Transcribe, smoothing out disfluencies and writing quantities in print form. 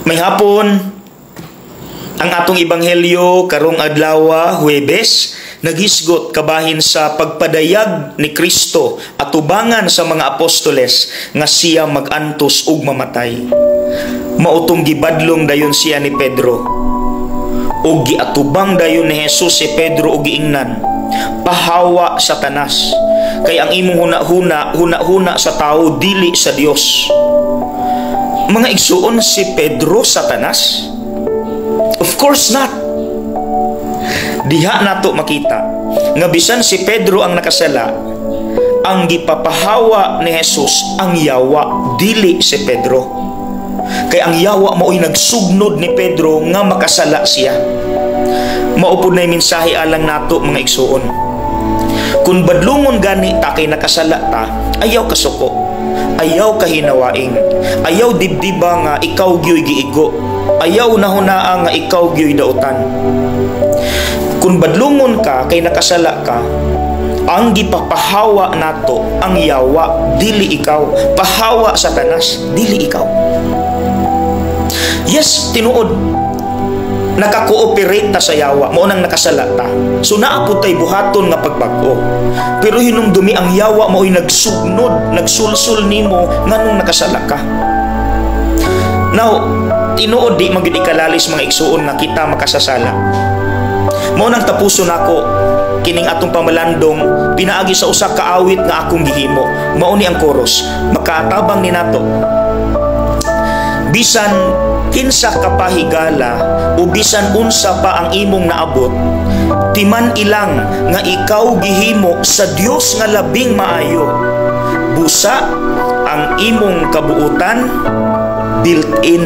Maayong hapon, ang atong ebanghelyo karong adlaw, Huwebes, naghisgot kabahin sa pagpadayag ni Kristo atubangan sa mga apostoles nga siya magantos ug mamatay. Mao tong gibadlong dayon siya ni Pedro. Ug giatubang dayon ni Jesus si Pedro ug giingnan, "Pahawa, Satanas, kay ang imong huna-huna, huna-huna sa tao, dili sa Dios." Mga igsuon, si Pedro Satanas? Of course not. Diha nato makita nga bisan si Pedro ang nakasala, ang gipapahawa ni Jesus ang yawa, dili si Pedro. Kay ang yawa mao'y nagsugnod ni Pedro nga makasala siya. Mao pud na mensahe alang nato, mga igsuon. Kung badlungon gani ta kay nakasala ta, ayaw kasuko. Ayaw kahinawaing. Ayaw dibdiba nga ikaw gyoy giigo. Ayaw nahunaa nga ikaw gyoy dautan. Kung badlungon ka kay nakasala ka, ang gipapahawa nato ang yawa, dili ikaw. Pahawa, Satanas, dili ikaw. Yes, tinuod. Naka-cooperate ta sa yawa, mao nang nakasala ta. So naa pud tay buhaton nga pagbag-o. Pero hinumdumi, ang yawa mao'y nagsugnod, nagsulsul nimo nganong nakasala ka. Now, tinuod di man gyud ikalalis, mga igsuon, nga kita makasasala. Mao nang tapuson nako kining atong pamalandong pinaagi sa usa ka awit nga akong gihimo. Mao ni ang chorus, makatabang ni nato. Bisan kinsa ka pa higala o bisan unsa pa ang imong naabot, timan ilang nga ikaw gihimo sa Dios nga labing maayo. Busa ang imong kabuutan built-in.